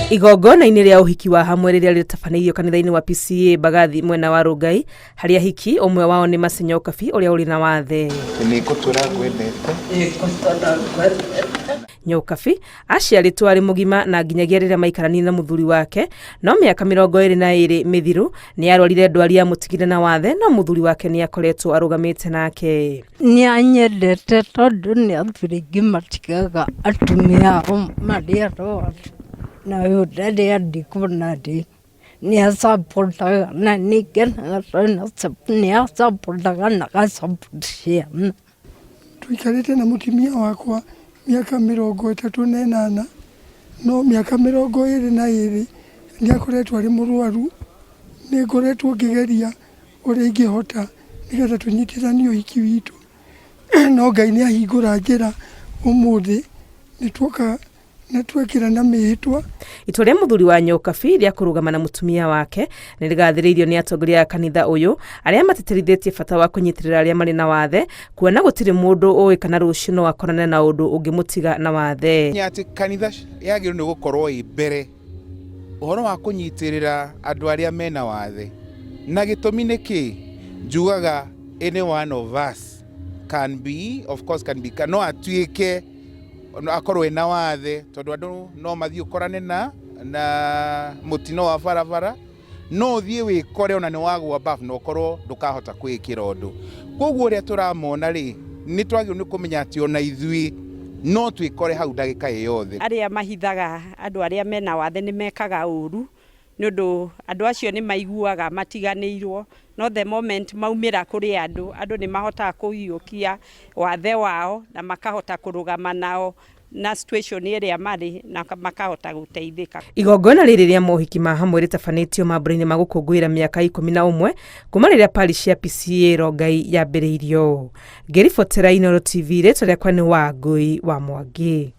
Igongona-inĩ rĩa ũhiki wa hamwe rĩrĩa rĩtabanĩirio kanitha-inĩ wa PCEA Mbagathi mwena wa Rongai harĩ ahiki ũmwe wao nĩ Mercy Nyokabi ũrĩa ũrĩ na wathe. Nĩngũtũra ngwendete. Nyokabi aciarĩtwo arĩ mũgima na nginyagia rĩrĩa maikaranirie na mũthuri wake no mĩaka 22 mĩthiru nĩ arwarire ndwari ya mũtigire na wathe no mũthuri wake nĩ akoretwo arũgamĩte nake. Nĩ anyendete tondũ nĩ athuri aingĩ matigaga atumia ao marĩ arwaru na ũyũ ndarĩ andigwo na rĩ. Nĩ acapotaga na nĩ ngenaga tondũ nĩ acapotaga na agacapoti ciana. Tũikarĩte na mũtumia wakwa mĩaka 38, no mĩaka 22 nĩ akoretwo arĩ mũrwaru. Nĩ ngoretwo ngĩgeria ũrĩa ingĩhota nĩgetha tũnyitithanie ũhiki witũ, no Ngai nĩ ahingũra njĩra ũmũthĩ nĩ tuoka na twekĩrana mĩhĩtwa. Itua rĩa mũthuri wa Nyokabi rĩa kũrũgama na mũtumia wake nĩ rĩgathĩrĩirio nĩ atongoria a kanitha ũyũ arĩa matĩtĩrithĩtie bata wa kũnyitĩrĩra arĩa marĩ na wathe kuona gũtirĩ mũndũ ũĩ kana rũciũ no akorane na ũndũ ũngĩmũtiga na wathe. Menya atĩ kanitha yagĩrĩirwo nĩ gũkorwo ĩ mbere ũhoro wa kũnyitĩrĩra andũ arĩa mena wathe. Na gĩtũmi nĩ kĩ? Njugaga any one of us can be, of course can be, no atuĩke akorwo ena wathe tondũ andũ no mathiĩ ũkorane na na mũtino wa barabara no ũthiĩ wĩkore ona nĩ wagwa bafu na ũkorwo ndũkahota kwĩĩkĩra ũndũ. Koguo ũrĩa tũramona rĩ, nĩ twagĩrĩirwo nĩ kũmenya atĩ ona ithuĩ no twĩkore hau ndagĩka ĩ yothe. Arĩa mahithaga andũ arĩa mena wathe nĩ mekaga ũru nĩ ũndũ andũ acio nĩ maiguaga matiganĩirwo, no the moment maumĩra kũrĩ andũ, andũ nĩ mahotaga kũiyũkia wathe wao na makahota kũrũgama nao na situation ĩrĩa marĩ na makahota gũteithĩka. Igongona rĩrĩ rĩa mohiki ma hamwe rĩtabanĩtio mambura-inĩ ma gũkũngũĩra mĩaka 11 kuma rĩrĩa parish ya PCEA Rongai yambĩrĩirio. Ngĩribotera Inooro TV rĩtwa rĩakwa nĩ Wangũi wa Mwangi.